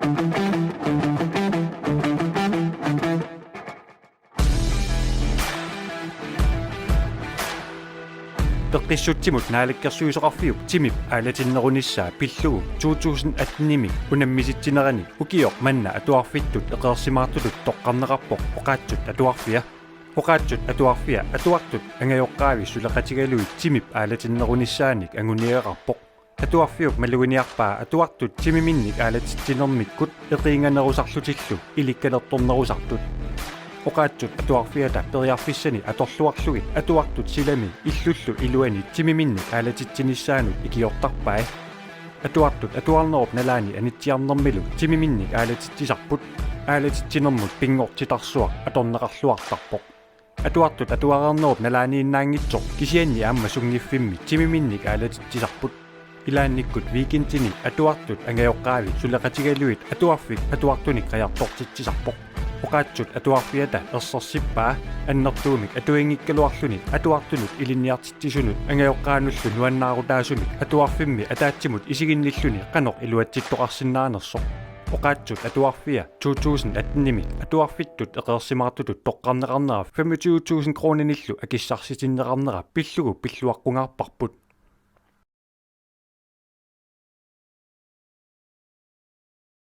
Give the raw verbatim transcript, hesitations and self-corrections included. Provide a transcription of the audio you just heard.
Peqqissutsimut Naalakkersuisoqarfiup timip aalatinnerunissaa pillugu to tusind atten-imi unammisitsinerani ukioq manna atuarfittut eqeersimaartutut toqqarneqarpoq Oqaatsut Atuarfia. Oqaatsut Atuarfia atuartut angajoqqaavi suleqatigalugit timip aalatinnerunissaanik anguniagaqarpoq. Atuarfiup maluginiarpaa atuartut timiminnik aalatitsinermikkut eqiinganerusarlutillu ilikkalertornerusartut. Oqaatsut Atuarfiata periarfissani atorluarlugit atuartut silami illullu iluani timiminnik aalatitsinissaanut ikiortarpai. Atuartut atuarnerup nalaani anitsiarnermilu timiminnik aalatitsisarput. Aalatitsinermut pinngortitarsuaq atorneqarluartarpoq. Atuartut atuareernerup nalaaniinnaanngitsoq kisianni aamma sunngiffimmi timiminnik aalatitsisarput. Ilaannikkut weekendini atuartut angajoqqaavi suleqatigalugit atuarfik atuartunik qajartortitsisarpoq. Oqaatsut Atuarfiata ersersippaa annertuumik atuinngikkaluarluni atuartunut ilinniartitsisunut angajoqqaanullu nuannaarutaasumik atuarfimmi ataatsimut isiginnilluni qanoq iluatsittoqarsinnaanersoq. Oqaatsut Atuarfia to tusind atten-imi atuarfittut eqeersimaartutut toqqarneqarnera femogtyve tusind kroninillu akissarsitinneqarnera pillugu pilluaqqungaarparput.